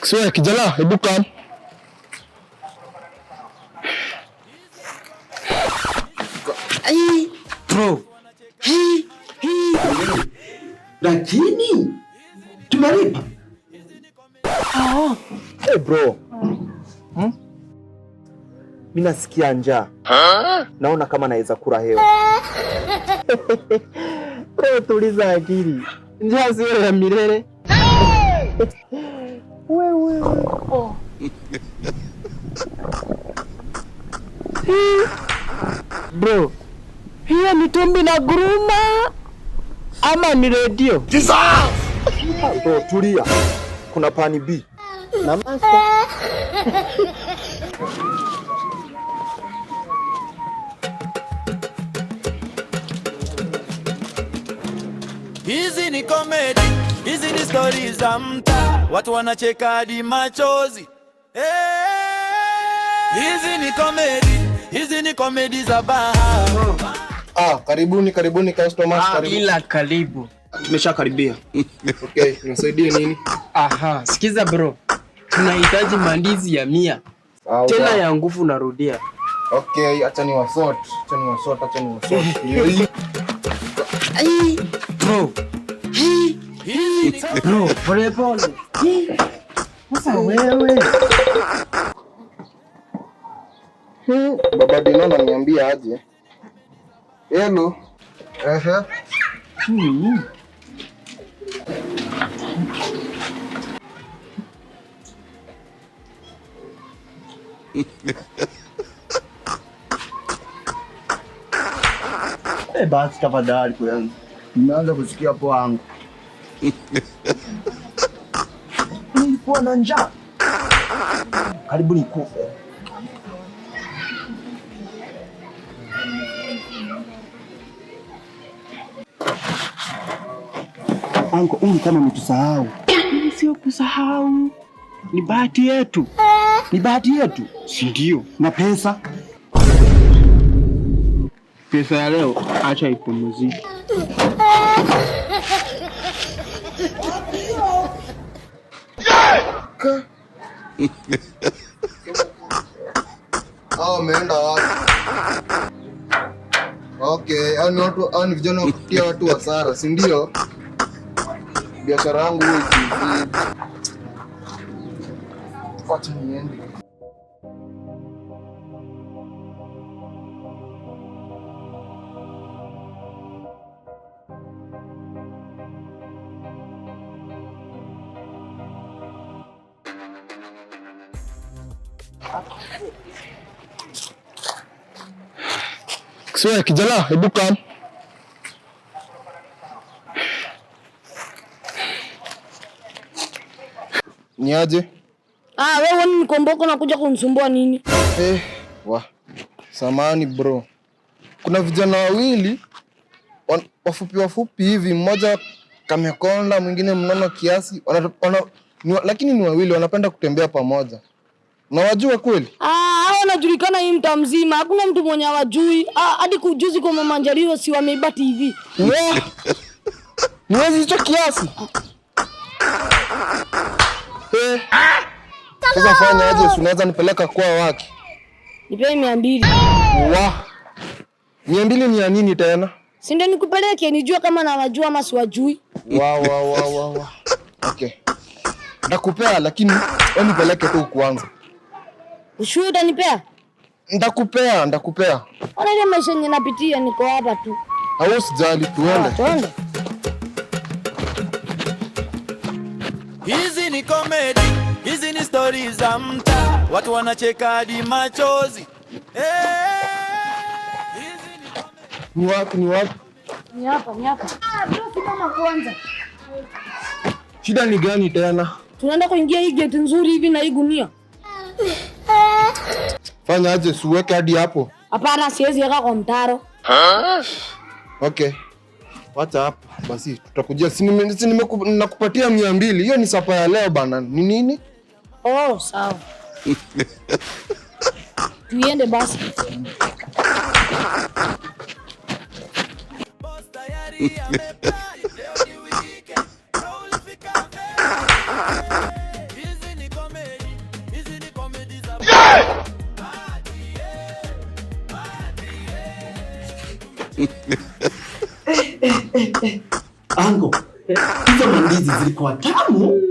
Kiswe, kijana, hebu come. Ai, bro. Hii, hii. Lakini tumelipa. Ah. Hey bro. Hmm? Mimi nasikia njaa. Naona kama naweza kula hewa. Bro, tuliza akili. Njaa sio ya milele. Wewe. Oh. Bro, hiyo ni tumbi na guruma ama ni redio? Jesus! Bro, tulia. Kuna plan B. Na master. Hizi ni comedy, hizi ni stories za mtaa, watu wanacheka hadi machozi. Hey, hizi ni comedy, hizi ni comedy za baha. Ah, karibuni karibuni customers, karibu. Ila karibu. Tumeshakaribia. Okay, nisaidie nini? Aha, sikiza bro. Tunahitaji mandizi ya 100. Tena ya nguvu narudia. Okay, acha ni wasort. Acha ni wasort, acha ni wasort. Ndio hii. Ai, bro. Hii. Bro, pole pole. Sasa wewe. Baba Dino ananiambia aje? Hello. Ehe. Eh, basi tafadhali kwanza. Nimeanza kusikia poa wangu. Nilikuwa na njaa. Karibu nikufe. Anko, huyu kama mtusahau. Sio kusahau. Ni bahati yetu. Ni bahati yetu. Si ndio? Na pesa. Pesa ya leo acha ipumzike. Hao wameenda wapi? Okay, hao ni watu, hao ni vijana wa kutia watu hasara, si ndio? Biashara yangu hiyo ikizidi. Wacha niende. Kiswe, kijana, hebu come. Ni aje? Ah, wewe ni mkomboko na kuja kunisumbua nini? Eh, wa. Samani bro. Kuna vijana wawili wafupi wafupi hivi, mmoja kamekonda, mwingine mnono kiasi, lakini ni wawili wanapenda kutembea pamoja. Unawajua kweli? Ah, hao wanajulikana hii mtaa mzima. Hakuna mtu mwenye hawajui. Ah, hadi kujuzi kwa mama Anjalio si wameiba TV. Wa! Niwezi hicho kiasi. Eh. Sasa fanya aje, si unaweza nipeleka kwa wake? Nipe 200. Wa! 200 ni ya nini tena? Si ndio nikupeleke nijue kama nawajua ama siwajui. Wa, wa, wa, wa, wa. Okay. Nakupea lakini wewe nipeleke tu kwanza. Ushuhuda utanipea? Ndakupea, ndakupea. Ona ile maisha yenye napitia, niko hapa tu. Au usijali, tuende. Ah, tuende. Hizi ni comedy, hizi ni stories za mtaa, watu wanacheka hadi machozi. Hizi ni comedy. Ni wapi, ni wapi? Ni hapa, ni hapa. Ah, bro, simama kwanza. Shida ni gani tena? Tunaenda kuingia hii gate nzuri hivi na hii gunia. Fanya aje, siweke hadi hapo. Hapana, siwezi weka kwa mtaro. Okay. Wacha hapo basi, tutakujia. Si nakupatia 200. Hiyo ni sapa ya leo bana. Ni nini? Oh, sawa. Tuende basi. Boss tayari ameplan. Leo ni weekend. Bro, ulifika mbele. Hizi ni Ango, hizo mandizi zilikuwa tamu.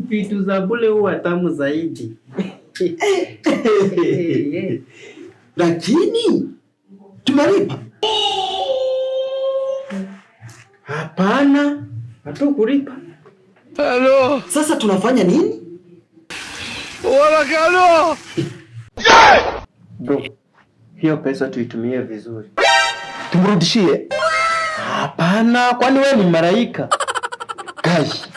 Vitu za bure huwa tamu zaidi. Lakini tumelipa. Hapana, hatukulipa. Hello. Sasa tunafanya nini? Bro, hiyo pesa tuitumie vizuri. Tumrudishie? Hapana, kwani wewe ni malaika? Guys,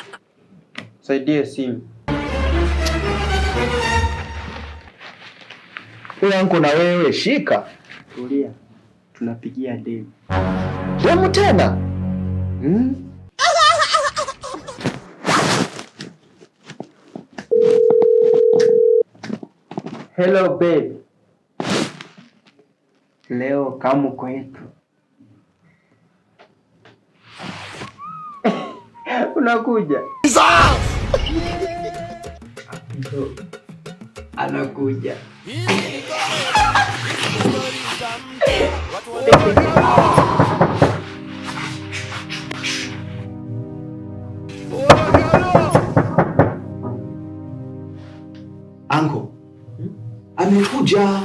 saidie simu. Wewe anko na wewe shika. Tulia, tunapigia demu. Demu tena? Hello babe. Leo kamu kwetu. Unakuja? Anakuja. Anko, amekuja.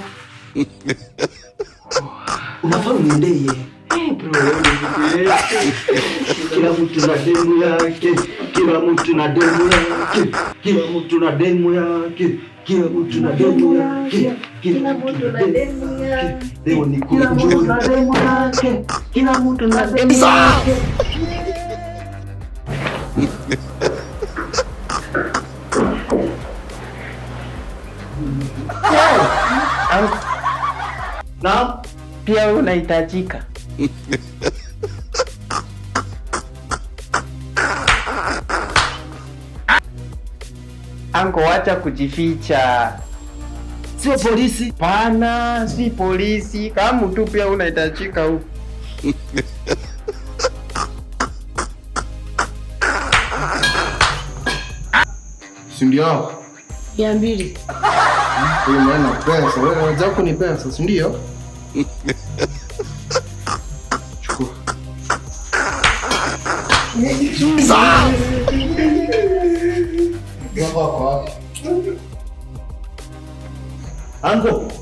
Unafaa uniendee. Kila mtu na demu yake, kila mtu na demu yake, kila mtu na demu yake, kila mtu na demu yake, kila mtu na demu yake. Leo ni kuenjoy. demu yake. Kila mtu na demu yake. Anko, Naam. pia wewe unahitajika. Anko, wacha kujificha. Sio polisi. Pana, si polisi. Kama tu pia unahitajika huku. Si ndio? 200. Huyu mwana pesa, wewe wenzako ni pesa, si ndio? Chukua. Wako wako wapi? Anko,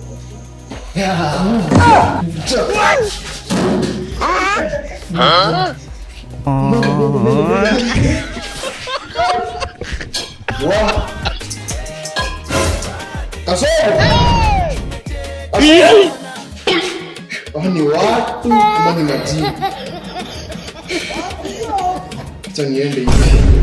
Wa. Kasoro. Kasoro. Oh, ni watu ama ni majini? Acha niende hivi.